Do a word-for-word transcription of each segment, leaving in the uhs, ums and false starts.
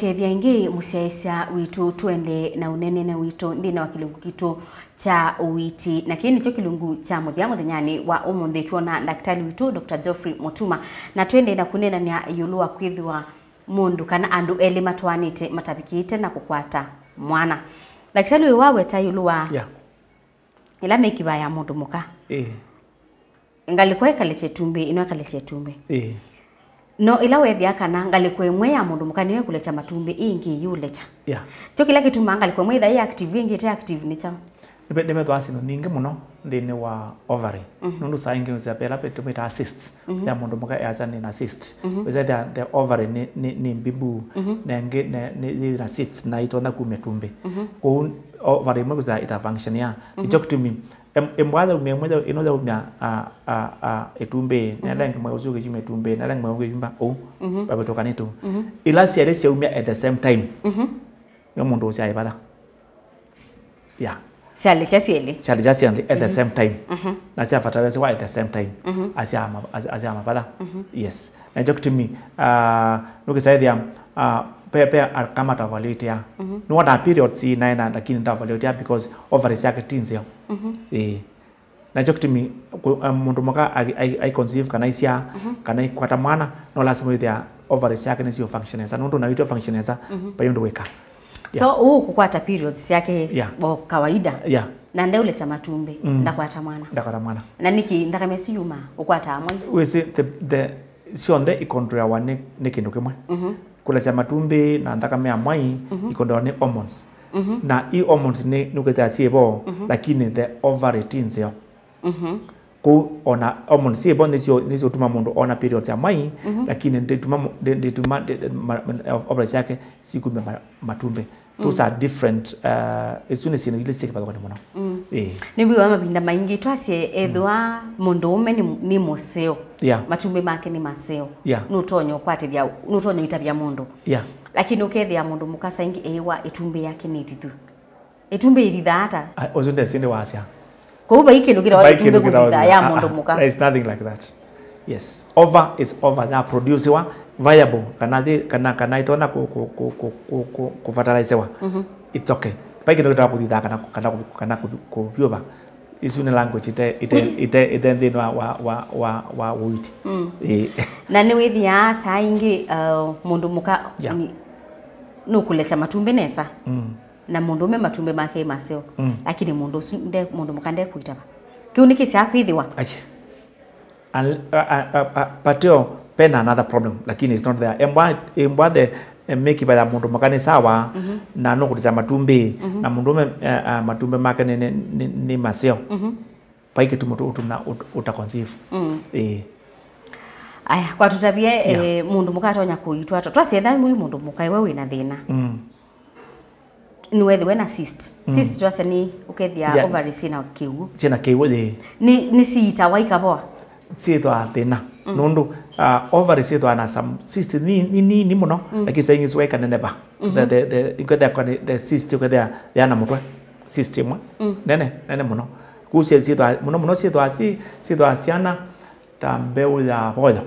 Ethĩa ĩngĩ mũsyaĩĩsya witũ, tũendee na ũneeneene witũ nthĩnĩ wa kĩlungu kitũ kya ũiiti. Na kĩĩ nĩkyo kĩlungu kya mũthya mũthenyanĩ wa ũmũnthĩ. Twona ndakĩtalĩ witũ, Doctor Geoffrey Mutuma, na tũendee na kũneenany'a ĩũlũ wa kwĩthĩwa mũndũ kana andũ elĩ matwaanĩte matavikĩte na kũkwata mwana. Ndakĩtalĩ ũyũ waweta ĩũlũ wa Yeah. ĩla mĩkiva ya mũndũ mũka. Ĩĩ. Ngalĩko ĩkalekya ĩtumbĩ, ĩno ĩkalekya ĩtumbĩ. Ĩĩ. No ĩla weethĩa kana ngalĩko ĩmwe ya mũndũ mũka nĩyo ĩkũlekya matumbĩ, ĩ ĩngĩ ĩyĩũlekya. Yeah. Kyo kĩla kĩtumaa ngalĩko ĩmwe ĩtha ĩ active, ĩngĩ ĩte active nĩ kyaũ? Nĩve-, nĩvethwa syĩndũ nyingĩ mũno nthĩnĩ wa ovary. Mhm. Nũndũ saa ingĩ nĩsya pela tũmĩtaa cyst. Mhm. Ya mũndũ mũka easya nĩ na cyst. Mhm. Wĩsa the, the ovary nĩ, nĩ, nĩ mbimbu, Mhm. na ĩngĩ nĩ, nĩ, nĩ na cyst na itonya kumya ĩtumbĩ. Mhm. Kwoou ovary ĩmwe kwĩsa ĩta function ya. Mhm. Nĩkyo kĩtumi Em-, ĩmwe yaumya, ĩmwe yau-, ĩno yaumya, a, a, a, ĩtumbĩ, na ĩla Mhm. ĩngĩ mweũ ũsu ũkĩyumya ĩtumbĩ, na ĩla ĩngĩ mweũ ũkĩyumya ũu, Mhm. vavĩtũkanĩtwe. Mhm. Ila syelĩ syaumya at the same time, Mhm. nĩ mũndũ ũsyaĩ vatha. Yeah. Syalekya syelĩ. Syalekya syelĩ at the Mhm. same time. Mhm. Na syafatalasiwa at the same time. Mhm. Asya ma-, as-, asya mavatha. Mhm. Yes. Na nĩkyo kĩtumi, ah, nũkĩsaĩthĩa, ah, pe, pe akama tavalĩtĩa. Mhm. Nĩwona periods inaena, lakini tavalĩtĩa because ovaries yake ti nzeo. Mhm. Ĩĩ. Na nĩkyo kĩtumi kũ-, ah, mũndũ mũka ai, ai, ai conceive kana isyaa, Mhm. kana ikwata mwana, no lasima wĩthĩa ovaries yake nĩsyo function nesa. Nũndũ na wĩtyo function nesa, Mhm. vai ũndũ wĩka. So, Yeah. ũũ kũkwata periods yake Yeah. o kawaida. Yeah. Na ndeũlekya matumbĩ, Mm. ndakwata mwana. Ndakwata mwana. Na nĩkĩ nthakame ĩsu yumaa, ũkwataa mwai? Wĩsĩ, the, the, syonthe ikontroawa nĩ, nĩ kĩndũ kĩmwe. Mhm. Kũlekya matumbĩ na nthakame ya mwai Mhm. ikontroawa nĩ hormones. Mhm. Na i hormones nĩ, nũkwĩthĩa syĩ vo, Mhm. lakini the ovary ti nzeo. Mhm. Kũu ona hormones syĩ vo nĩsyo, nĩsyũtuma mũndũ ona periods ya mwai, Mhm. lakini ndĩtuma mũ-, ndĩ-, ndĩtuma, ndĩ-, ma-, ma-, ovaries yake sikumya ma-, matumbĩ. Those Mm. are different, uh, isu nĩ syĩndũ ilĩ syĩ kĩvathũkany'o mũno. Mm. Ĩĩ. Nĩwĩw'a mavinda maingĩ twasye ethĩwa Mm. mũndũũme nĩ, nĩ mũseo. Yeah. Matumbĩ make nĩ maseo. Yeah. Nũtonya ũkwatĩthya, nũtonya ũitavya mũndũ. Yeah. Lakini ũkethĩa mũndũ mũka saa ingĩ eĩwa ĩtumbĩ yake nĩ thithu. Ĩtumbĩ ĩthithaa ata? Ah, ũsu ndesĩ nĩ wasya. Kwoou vai kĩndũ kĩtawa Vai ĩtumbĩ kĩndũ kĩtawa kũthitha ya ah, mũndũ ah, mũka. There is nothing like that. Yes. Ova is ova, ya produciwa, viable, kana thi-, kana, kana itonya kũ-, kũ-, kũ-, kũ-, kũ-, kũ-, kũfertilizewa. Mhm. It's okay. Vai kĩndũ kĩtawa kũthitha kana, kana kũ-, kana kũ-, kũvyũva. Isu nĩ language ite, ite, ite, ite nthĩnĩ wa, wa, wa, wa, wa ũiiti. Mm. Ĩĩ. Na nĩwĩthĩaa saa ingĩ, uh, mũndũ mũka Yeah. nĩ-, nũkũlekya matumbĩ nesa. Mm. Na mũndũũme matumbĩ make maseo. Mm. Lakini mũndũ ũsu nde, mũndũ mũka ndekũitava. Kĩu nĩkĩsyaa kwĩthĩwa. Ache. Al-, a, a, a, a, pateo pena another problem, lakini it's not there. Embwa, embwa the, eh, mĩkiva ya mũndũ mũka nĩ sawa, Mhm. na nũkũlekya matumbĩ, Mhm. na mũndũũme, eh, ah, matumbĩ make nĩ, nĩ, nĩ, nĩ maseo. Mhm. Vai kĩtumi ũtu-, ũtuna-, ũt-, ũta conceive. Mm. Ĩĩ. Aya, kwa tũtavye, Yeah. eh, mũndũ mũka atonya kũitwa. Twa-, twasya ethĩwa mũndũ mũka iwe wĩna thĩna. Mm. Nĩwethĩwe na cyst. Mm. Cyst twasya nĩ ũkethĩa Yeah. ovaries syĩna kĩw'ũ. Syĩna kĩw'ũ, ĩĩ. Nĩ, nĩsiitawa ikavoa? Syĩthwaa thĩna. Mm. Nũndũ, ah, ovaries syĩthwaa na some cyst ni, ni, ni, ni mũno, Mm. lakini saa ingĩ syũka ikanenepa. Mhm. The, the, the, ikethĩa kwa nĩ, the cyst, ikethĩa yana mũtwe. Cyst ĩmwe. Mm. Nene, nene mũno. Kũu syĩ-, syĩthwaa, mũno mũno syĩthwaa, syĩ-, syĩthwaa syana ta mbeũ ya voyo.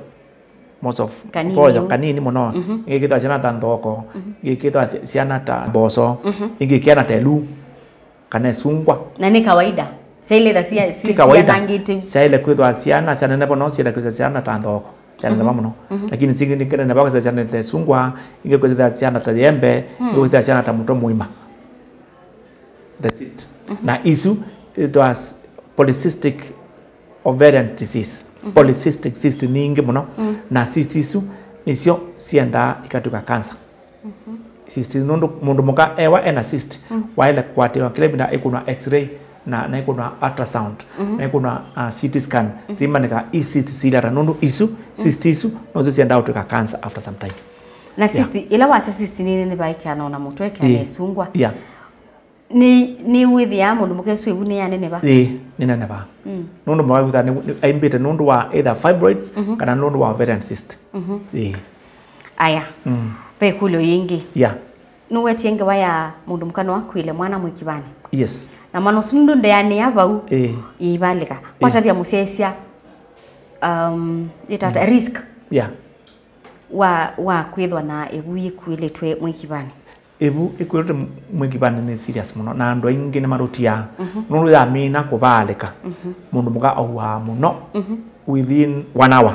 Most of Kanini. voyo, kanini mũno. Mhm. Ingĩ ikethwa syana ta nthoko, Mhm. ingĩ ikethwa syana ta mboso, Mhm. ingĩ ikethwa ta ĩlu, kana ĩsungwa. Na nĩ kawaida. Syaĩle ta sia-, Ti si-, kawaida. sianangĩte. Syaĩle kwĩthwa syana, syanenepa no syaĩle kwĩthwa syana ta nthoko. Syanenepa Mhm. mũno. Mhm. Lakini singĩ nĩ kĩnenepa kwĩthwa syana ta ĩsungwa, ingĩ kwĩthwa syana ta yembe, Hmm. ingĩ kwĩthwa syana ta mũtwe mũima. The cyst. Mhm. Na isu, it was polycystic ovarian disease. Mhm. Polycystic cyst nĩ ingĩ mũno. Mm. Na cyst isu nĩsyo siendaa ikatw'ĩka cancer. Mhm. Cyst nũndũ mũndũ mũka ewa ena cyst, Mm. waĩle kũatĩwa kĩla ĩvinda ĩkũnwa x-ray na, na ĩkũnwa ultrasound, Mhm. na ĩkũnwa, uh, C T scan. Mhm. Simanĩka i cyst silata nũndũ isu, Mm. cyst isu, nosu siendaa ũtw'ĩka cancer after some time. Na Yeah. cyst, ĩla wasya cyst nĩ nene vaĩkĩana na mũtwe kana Yeah. ĩsungwa. Yeah. Nĩ, nĩwĩthĩaa mũndũ mũka ĩsu ĩvu nĩyaneneva? Ĩĩ, nĩnenevaa. Mm. Nũndũ mũndũ mũka wĩthĩaa nĩ, nĩ, aimbĩte nũndũ wa either fibroids Mhm. kana nũndũ wa ovarian cyst. Mhm. Ĩĩ. Aya. Mm. Ve ĩkũlyo yĩngĩ. Yeah. Nũwetie ngewa ya mũndũ mũka no akuĩle mwana mwĩkivanĩ. Yes. Na mwana ũsu nũndũ ndeanĩa vau Ĩĩ. yĩivalĩka. Ĩĩ. Kwatavya mũsyaĩĩsya, um, ĩtata Mm. risk. Yeah. wa, wa kwĩthwa na ĩvu yĩkuĩlĩtw'e mwĩkivanĩ? Ĩvu ĩkuĩlĩtw'e mwĩkivanĩ nĩ serious mũno, na andũ aingĩ nĩmatũtiaa. Mhm. Nũndũ yamina kũvaalĩka, mhm, mũndũ mũka auaa mũno, mhm, within one hour,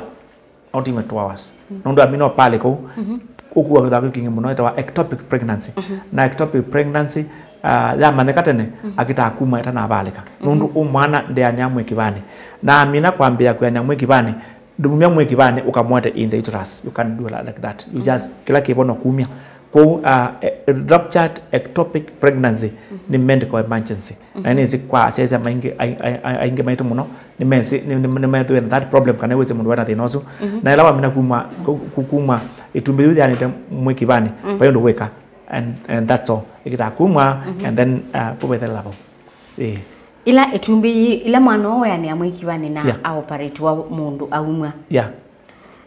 not even two hours. Mm. Nũndũ yamina ũpaalĩka ũu, mhm, ũkua kĩthakũ kingĩ mũno, ĩtawa ectopic pregnancy. Mhm. Na ectopic pregnancy, ah, yamanyĩka tene, mhm, akĩtaa kuma ĩtanavaalĩka. Nũndũ, mhm, ũ mwana ndeanĩa mwĩkivanĩ. Na amina kwambĩĩa kwĩanĩa mwĩkivanĩ, ndũmumya mwĩkivanĩ ũkamũete in the uterus. You can't do like that. You, mhm, just, kĩla kĩvo no kumya. Kwoou, uh, e-, ruptured ectopic pregnancy, mhm, nĩ medical emergency. Na, mhm, nĩsĩ kwa asyaĩsya maingĩ, ai-, ai-, ai-, aingĩ maitũ mũno, nĩmesĩ, nĩ, nĩ, nĩmethĩwe na that problem, kana wĩsĩ mũndũ wĩna thĩna ũsu. Mhm. Na ĩla wamina kumwa, ku-, ku-, kumwa ĩtumbĩ yĩu yĩanĩte mwĩkivanĩ, mm, vai ũndũ wĩka. And, and that's all. Ĩkĩtaa kumwa, mhm, and then, uh, kũvethela vau. Ĩĩ. Ĩla ĩtumbĩ yĩ, ĩla mwana ũũ weanĩa mwĩkivanĩ na, yeah, aoperatiwa mũndũ aumw'a. Yeah.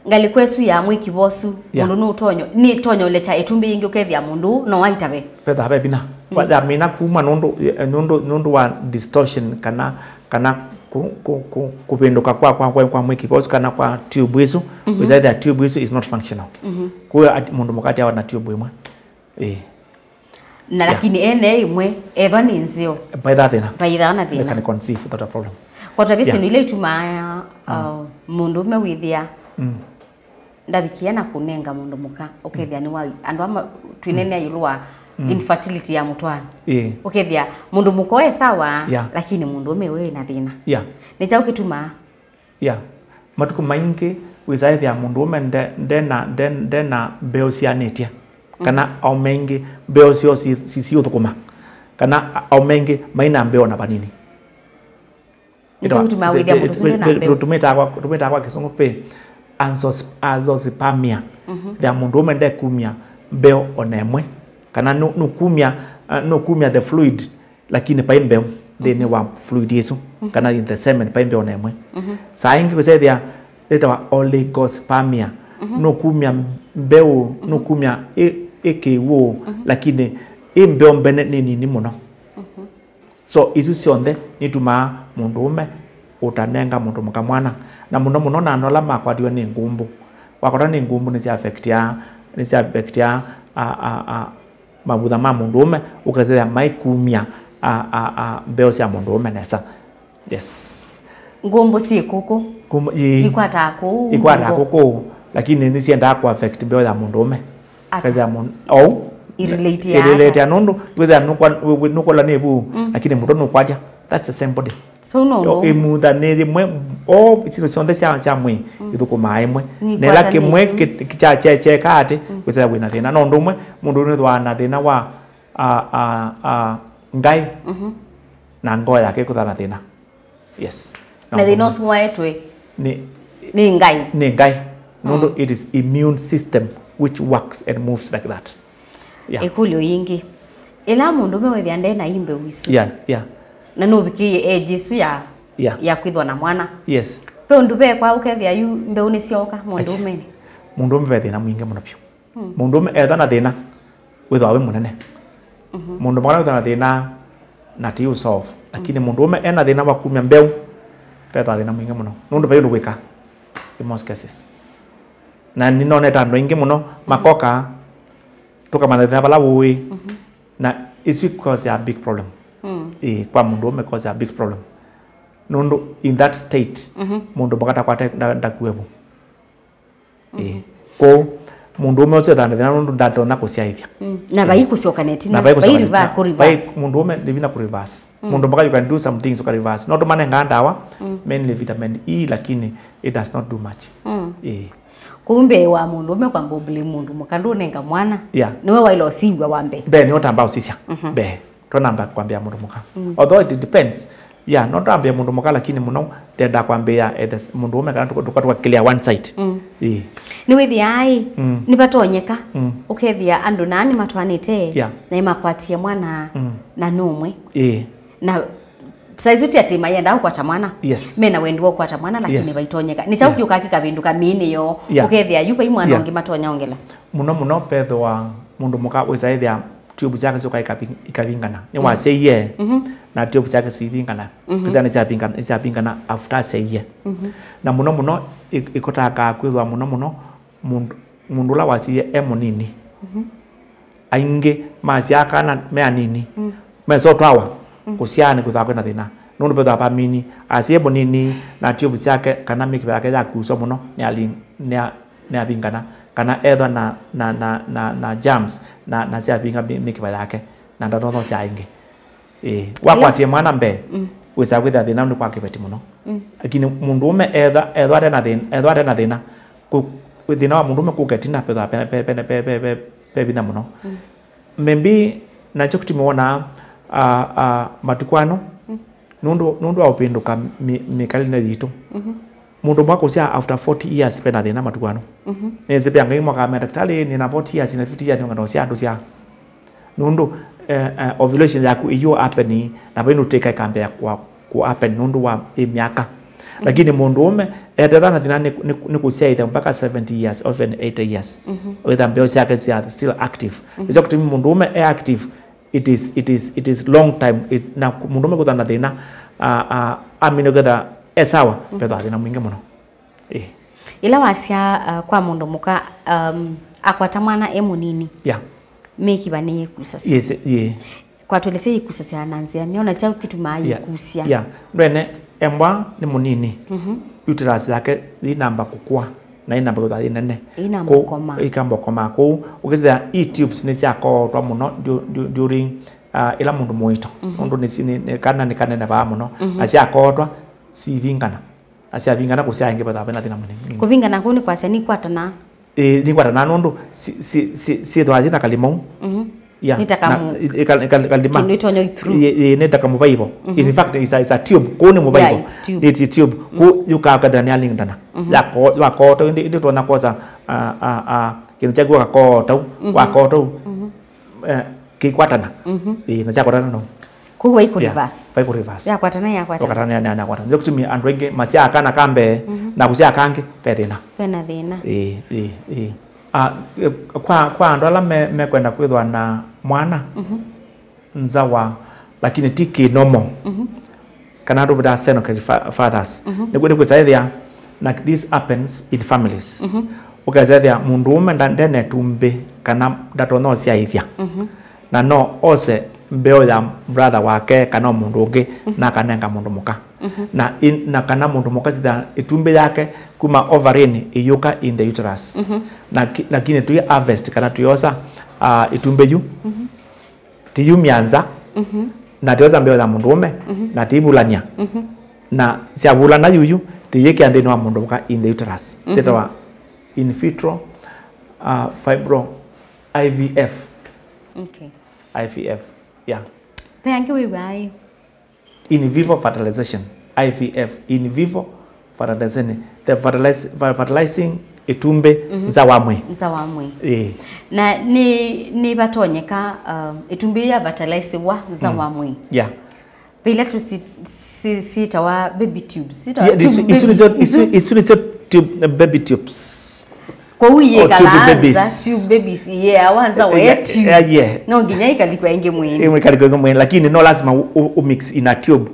Ngalĩko ĩsu ya mwĩkiva ũsu, yeah, mũndũ nũtonyo, nĩtonyo lekya ĩtumbĩ yĩngĩ ũkethĩa mũndũ ũũ no aitave. Vethaa ve vinya. Mm. Wa-, yamina kuma nũndũ, eh, nũndũ, nũndũ wa distortion kana, kana ku-, ku-, ku-, kũvĩndũka kwa, kwa, kwa, kwa mwĩkiva ũsu kana kwa tube ĩsu, mhm, wĩsaĩthĩa tube ĩsu is not functional. Mhm. Kwa hiyo ati mũndũ mũka atiawa na tube ĩmwe. Ĩĩ. Na, yeah, lakini ene ĩmwe, ethwa nĩ nzeo. Vaithaa thĩna. Vaithaa na thĩna. They can conceive without a problem. Kwa tavya, yeah, syĩndũ ila itumaa, mm, uh, mũndũũme wĩthĩa, mm, ndavikie na kũnenga mũndũ mũka, ũkethĩa, mm, nĩ wa andũ ama twĩnenea, mm, ĩũlũ wa, mm, infertility ya mũtwaano. Ĩĩ. Ũkethĩa mũndũ mũka e sawa, yeah, lakini mũndũũme we na thĩna. Yeah. Nĩ kyaũ kĩtumaa? Yeah. Matukũ maingĩ wĩsaĩthĩa mũndũũme nde-, ndena, nde-, ndena mbeũ syanĩtye. Kana, mhm, aũme aingĩ mbeũ syoo si-, si-, siũthũkũma. Kana a-, aũme aingĩ maina mbeũ na vanini. Nĩkyo kĩtumaa wĩthĩa mũndũ ũsu ndena mbeũ. Tũmĩtaa kwa, tũmĩtaa kwa Kĩsũngũ pĩ anzos-, azoospermia. Mhm. Thĩa mũndũũme ndekumya mbeũ ona ĩmwe. Kana nũ-, nũkumya, uh, nũkumya the fluid lakini vai mbeũ nthĩnĩ wa fluid ĩsu, mhm, kana in the semen, vai mbeũ ona ĩmwe. Mhm. Saa ingĩ kũsethĩa ĩtawa oligospermia. Mhm. Nũkumya mbeũ, mhm, nũkumya ĩ, ĩ kĩw'ũ, mhm, lakini ĩ mbeũ mbene nĩ nini mũno. Mhm. So, isu syonthe nitumaa mũndũũme ũtanenga mũndũ mũka mwana. Na mũno mũno na andũ ala makwatiwe nĩ ngumbu. Wakwatwa nĩ ngumbu nĩsya affectia, nĩsya affectia, a, a, a, mavutha ma mũndũũme, ũkasethĩa maikumya, a, a, a, mbeũ sya mũndũũme nesa. Yes. Ngumbu syĩ kũkũ. Ngumbu, ĩĩ. Ikwataa kũu. Ikwataa kũkũ, lakini nĩsyendaa kũ affect mbeũ ya mũndũũme. Ata? Kethĩa mũndũ, ou. Irelate ata? Irelate nũndũ, wĩthĩa nũkwa-, wĩ-, wĩ-, nũkũla nĩ vu, mm, lakini mũndũ nũkwatya. That's the same body. So no, no. Ĩmutha nĩ yĩmwe, o indo syonthe sya, sya mwĩĩ, mm, ithũkũmaa ĩmwe. Na ĩla kĩmwe kĩ-, kya-, kye-, kyekaa atĩ, mm, wĩsĩa wĩna thĩna. No ũndũ ũmwe, mũndũ nĩthwaa na thĩna wa, a, a, a, ngaĩ, mhm, na ngoo yake ĩkũtha na thĩna. Yes. Na thĩna ũsu waetwe nĩ, nĩ ngaĩ. Nĩ ngaĩ. Nũndũ, mm, it is immune system which works and moves like that. Yeah. Ĩkũlyo yĩngĩ. Ĩla mũndũũme wĩthĩa nde na imbeũ isu. Yeah, yeah. Na nũvikĩie age ĩsu ya, yeah, ya kwĩthwa na mwana. Yes. Ve ũndũ vekwa ũkethĩa yu mbeũ nĩsyooka mũndũũmenĩ. Mũndũũme ve thĩna mwingĩ mũno vyũ. Mm. Mũndũũme ethwa na thĩna, wĩthwa wĩ mũnene. Mhm. Mũndũ mũka wĩthwa na thĩna, na ti ũsolve. Lakini, mm, mũndũũme ena thĩna wa kumya mbeũ, vethwa thĩna mwingĩ mũno. Nũndũ vai ũndũ wĩka, in most cases. Na nĩnonete andũ aingĩ mũno makoka, tũkamanya thĩna vala ũĩ, mhm, na isu cause a big problem. Mm. Ĩĩ, kwa mũndũũme cause a big problem. Nũndũ in that state, mhm, mũndũ mũka takwate nda-, ndakue vu. Ĩĩ. Mhm. Kwoou, mũndũũme ũsu ethaa na thĩna nũndũ ndatonya kũsyaĩthya. Mm. Na vai kũsyoka na ĩtina, na vai kũsyoka na ĩtina. Vai rever-, kũ reverse. Vai mũndũũme ndĩvinya kũ reverse. Mm. Mũndũ mũka you can do some things ũka reverse. No tũmanengaa ndawa, mm, mainly vitamin E, lakini it does not do much. Mm. Ĩĩ. Kwoou mbee wa mũndũũme kwamba ũblame mũndũ mũka ndũnenga mwana, yeah, nĩwe waĩle ũsiw'a wa mbee. Mbee nĩwe ũtamba ũsisya. Mhm. Mbee. Twanamba kwambĩa mũndũ mũka. Mm. Although it depends. Yeah, no twambĩa mũndũ mũka, lakini mũno ndenda kwambĩa, eh, the s-, mũndũũme kana tũka, tũka, tũka clear one side. Mm. Ĩĩ. Nĩwĩthĩaa ĩ, mm, nĩvatonyeka, mm, ũkethĩa andũ naa nĩmatwaanĩte, yeah, na nĩmakwatie mwana, mm, na nũmwe. Ĩĩ. Na saa isu ti atĩ mayenda kũkwata mwana. Yes. Mena wendi wa kũkwata mwana, lakini, yes, vaitonyeka. Nĩ kyaũ, yeah, kĩũkaa kĩkavĩndũka mĩĩnĩ yoo, yeah, ũkethĩa yu vai mwana, yeah, ũngĩ matonya ongela. Mũno mũno vethĩwa mũndũ mũka wĩsaĩthĩa tube syake syoka ikavi-, ikavingana. Nĩwasyaie, mhm, na tube syake sivingana. Mhm. Kĩthĩa nĩsyavingana, nĩsyavingana after asyaie. Mhm. Na mũno mũno, ĩ-, ĩkũtangaa kwĩthwa mũno mũno, mũndũ, mũndũ ũla wasyaie e mũnini. Mhm. Aingĩ masyaa kana me anini. Mm. Mesotwawa. Mm. Kũsyaa nĩ kwĩthĩwa kwĩna thĩna. Nũndũ vethĩwa vamini, asyaie mũnini na tube syake kana mĩkiva yake yakuswa mũno nĩyaling-, nĩya-, nĩyavingana, kana ethwa na, na, na, na, na germs na, na syavinga mĩ-, mĩkiva yake, na ndatonya ũsyaa ĩngĩ. Ĩĩ, wakwatie mwana mbee, mm, wĩsaa kwĩthĩa thĩna nĩ kwa kĩveti mũno. Mm. Lakini mũndũũme etha, ethwa ate na thĩna, ethwa ate na thĩna, kũ-, thĩna wa mũndũũme kũka ĩtina pethwa pe, pe, pe, pe, pe, pe, pe vinya mũno. Mm. Maybe nakyo kĩtumi wonaa, ah, ah, matukũ ano, mm, nũndũ, nũndũ wa ũvĩndũka mĩ-, mĩkalĩle yitũ. Mhm. Mũndũ ũmwe kũsyaa after forty years pena thĩna matukũ ano. Mhm. Nĩnzĩvĩa Ngai mwaka mea, "Ndakĩtalĩ, nĩna forty years, nĩna fifty years, nĩngenda ũsyaa ndũsyaa." Nũndũ, eh, eh, ovulation yaku ĩyũ happen, na vai nũtĩka ĩkambĩa kwa, ku happen nũndũ wa ĩ myaka. Mhm. Lakini mũndũũme, etethwa na thĩna nĩ, nĩ, nĩ kũsyaĩthya mpaka seventy years, often eighty years. Mhm. Wĩtha mbeo syake sya still active. Mhm. Nĩkyo kĩtumi mũndũũme e active, it is, it is, it is long time. It, na mũndũũme kũtha na thĩna, ah, ah, amine ketha e sawa, mm, vetha thĩna mwingĩ mũno. Eh. Ĩla wasya, uh, kwa mũndũ mũka, um, akwata mwana e mũnini, yeah, mĩkiva nĩyĩkusasya. Yes, yeah. Kwatũelesya yĩkusasya na nzĩa myaũ, na kyaũ kĩtumaa, yeah, yĩkusya? Yeah. Ndwene embwa nĩ mũnini. Mhm. Uterus yake yĩnamba kũkũa na ĩnamba kwĩthwa yĩ nene. Ĩnamba kũkomaa. Ĩkamba kũkomaa. Kũu ũkĩsĩthĩa i tubes nĩsyakootwa mũno du-, du-, during, uh, ĩla mũndũ mũito. Mhm. Nũndũ nĩ, nĩ, nĩ kana nĩ kanene vaa mũno. Mhm. Na syakootwa sivingana. Na syavingana kũsyaa ĩngĩ vethaa vena thĩna mũnini. Kũvingana kũu nĩ kwasya nĩikwatanaa? Ĩĩ, nĩikwatanaa nũndũ si-, si-, si-, syĩthwaa syĩ na kalimau. Mhm. Yeah. Nĩ ta na kamũ-, ĩ-, ĩ-, kal-, kal-, kalima. Kĩndũ ĩtonya through. Ĩĩ, ĩĩ, nĩ ta kamũvaivo. Mhm. In fact, it's a, it's a tube. Kũu nĩ mũvaivo. Yeah, it's tube. It's a tube. Mm. Kũu yũkaa katania lingdana. Mhm. Yako-, yakoota, ĩndĩ, ĩndĩ tonya kwosa, a, a, a, kĩndũ kyaku wakakoota u, mhm, wakoota u. Mhm. Eh, kĩikwatana. Mhm. Ĩĩ, na kyakwatana no. Kwoou vai kũ, yeah, reverse. Vai kũ reverse. Yakwatana, yakwatana. Yakwatana, ya, ya, yakwatana. Ndio kĩtumi andũ aingĩ masyaa kana ka mbee, mhm, na kũsyaa kangĩ, ve thĩna. Vena thĩna. Ĩĩ, ĩĩ, ĩĩ. Ah, eh, kwa, kwa andũ ala me, mekwenda kwĩthwa na mwana, mhm, nza wa, lakini ti kĩ normal. Mhm. Kana andũ tũvĩtaa Senokeri fa-, fathers. Mhm. Nĩkw'o nĩkwĩsa ĩthĩa, na this happens in families. Mhm. Ũkesa ĩthĩa mũndũũme nda-, ndene ĩtumbĩ kana ndatonya ũsyaĩthya. Mhm. Na no ose mbeo ya brother wake kana o mũndũ ũngĩ, mhm, na akanenga mũndũ mũka. Mhm. Na in-, na kana mũndũ mũka sitha ĩtumbĩ yake kuma ovary-inĩ ĩyũka in the uterus. Mhm. Na ki-, lakini tũi harvest kana tũiosa, ah, ĩtumbĩ yu. Mhm. Tiyumya nza, mhm, na tyosa mbeo ya mũndũũme, mhm, na tiyivulany'a. Mhm. Na syavulana yuyu, tiyĩkĩa nthĩnĩ wa mũndũ mũka in the uterus. Mhm. Yĩtawa in vitro, uh, fibro, I V F. Okay. I V F, yeah. Ve angĩ wĩw'aa ĩ? In vivo fertilization, I V F, in vivo fertilization, the fertilize-, fer-, fertilizing ĩtumbĩ, mhm, nza wa mwĩĩ. Nza wa mwĩĩ. Ĩĩ. Na nĩ, nĩ vatonyeka, um, ĩtumbĩ ya fertilize wa nza, mm, wa mwĩĩ. Yeah. Ve ila tũ si-, si-, sitawa baby tubes. Sitawa, yeah, tube isu, isu babies. Nĩsyo, isu, isu nĩsyo tube, baby tubes. Kwoou yĩkalanza tube babies. Tube babies, yeah, wanza, yeah, wa tube. Yeah, yeah. No nginya ĩkalikwa ĩngĩ mwĩĩ. Ĩkalikwa ĩngĩ mwĩĩ, lakini no lazima u, u, u mix in a tube.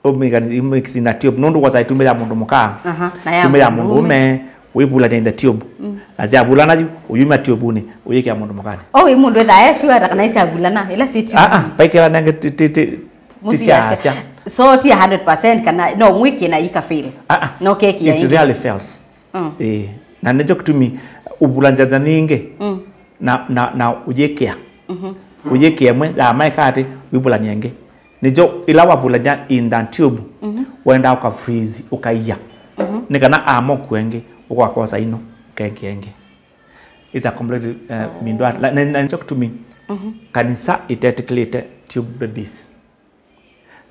U mix, u mix in a tube. Nũndũ kwosa ĩtumbĩ ya mũndũ mũka, aha, na ya ĩtumbĩ ya mũndũũme, mũndũũme, wĩvulany'a in the tube. Mm. Na syavulana yu, ũyuma tube-nĩ, ũyĩkĩa mũndũ mũkanĩ. Oh, ĩ mũndũ ĩthaa e sure ata kana isyavulana, ila si tube. Ah, ah, paikĩla nenge ti, ti, ti, ti sya, sya. So ti a hundred percent kana no mwĩkĩe na ika fail. Ah, ah. No keki ya it ĩngĩ. Really fails. Mm. Eh, na nĩkyo kĩtumi ũvulany'a nyingĩ, mm, na, na, na ũyĩkĩa. Mhm. Ũyĩkĩa ĩmwe, ya maeka atĩ, wĩvulany'a ĩngĩ. Nĩkyo ĩla wavulany'a in the tube, mhm, wendaa ũka freeze, ũkaia. Mhm. Nĩ kana amokua ĩngĩ, ũkakosa ino, kekĩa ĩngĩ. It's a complete, uh, mindwat. Na, na, na nĩkyo kĩtumi, mhm, kanisa ĩtetĩkĩlĩte tube babies.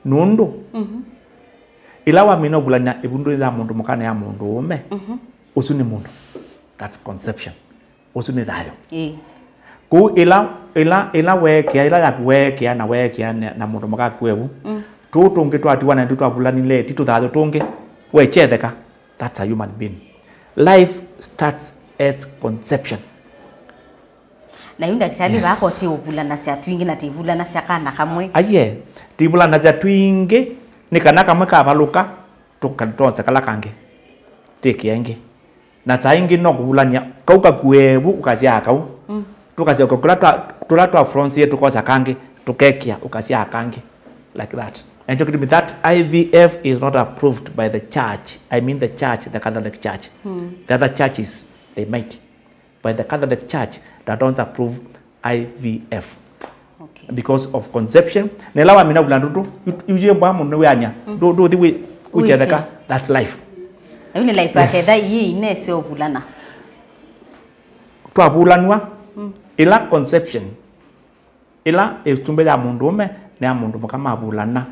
Nũndũ, mhm, ĩla wamina ũvulany'a ĩvundu ya mũndũ mũka na ya mũndũũme, mhm, ũsu nĩ mũndũ. That's conception. Ũsu nĩ thayũ. Ĩĩ. Kũu ĩla, ĩla, ĩla weekĩa, ĩla yaku weekĩa na weekĩa na, na mũndũ mũka kwevu, mm, tũu tũngĩ twatiwa na nĩtũ twavulanile, ti tũthayũ tũngĩ, wekyetheka. That's a human being. Life starts at conception. Na yu ndakĩtalĩ, yes, vaa koti ũvulanasya twingĩ na tĩvulanasya kana kamwe. Aiee, tĩvulanasya twingĩ, nĩ kana kamwe kavalũka, tũkatose kala kangĩ. Tĩkĩa ĩngĩ. Na saa ingĩ no kũvulany'a kau kakuevu ũkasyaa kau. Mm. Tũkasyoka kũla twa, tũla twa fronsie tũkosa kangĩ, tũkekĩa ũkasyaa kangĩ. Like that. And so that I V F is not approved by the church. I mean the church, the Catholic Church. Mm. The other churches, they might. But the Catholic Church that don't approve I V F. Okay. Because of conception. Na ĩla wamina vula ndutu, yuyie mbwa mũndũ nĩwĩany'a. Mm. Ndũ, ndũ thi wĩ, wĩchetheka. That's life. Na yu nĩ life. Yes. Aketha ii inese ũvulana. Twavulanwa. Mm. Ĩla conception, ĩla ĩtumbĩ ya mũndũũme na ya mũndũ mũka mavulana,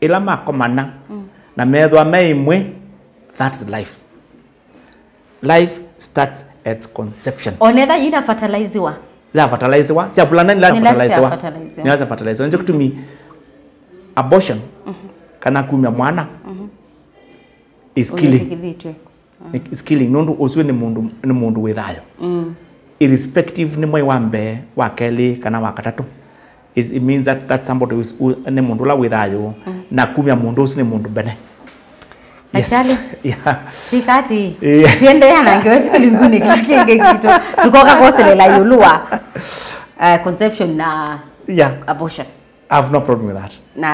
ĩla makomana, mm, na methwa me ĩmwe, that's life. Life starts at conception. Onetha yina fertiliziwa. Ya fertiliziwa, sya vulana nila fertiliziwa. Nila sya fertiliziwa. Ndio kutumi abortion, mhm, kana kumya mwana, mhm, is killing. Ũyĩtĩkĩlĩtw'e. It's killing, nũndũ ũsu nĩ mũndũ, nĩ mũndũ wĩ thayũ. Mm. Irrespective nĩ mwei wa mbee, wa kelĩ, kana wa katatũ. Is, it means that, that somebody is, u-, nĩ mũndũ ũla wĩ thayũ, mm, na kumya mũndũ ũsu nĩ mũndũ mbene. Yes. Daktari, yeah, twĩka ati, yeah, tũendeea na ngewa isu kĩlinguni kĩla kĩngĩ kitũ. Tũkoka kwoselela ĩũlũ wa, uh, conception na, yeah, abortion. I have no problem with that. Na,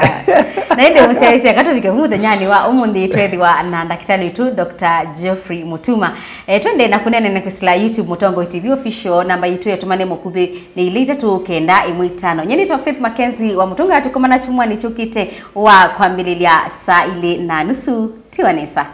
na ĩndĩ mũsyaĩĩsya katũvike vu mũthenyanĩ wa ũmũnthĩ, twethĩwa na ndakĩtalĩ witũ, Doctor Geoffrey Mutuma. E, twende na kũneenene kwĩsĩla YouTube Mũtongoi T V Official, namba yitũ ya ũtũmane mũkuvĩ nĩ ilĩ itatũ kenda ĩmwe itano. Nyie nĩtwa Faith Mackenzie wa Mũtũnga, tũkomana kyumwanĩ kyũkĩte wa kwambĩlĩlya saa ilĩ na nusu. Tiwa nesa.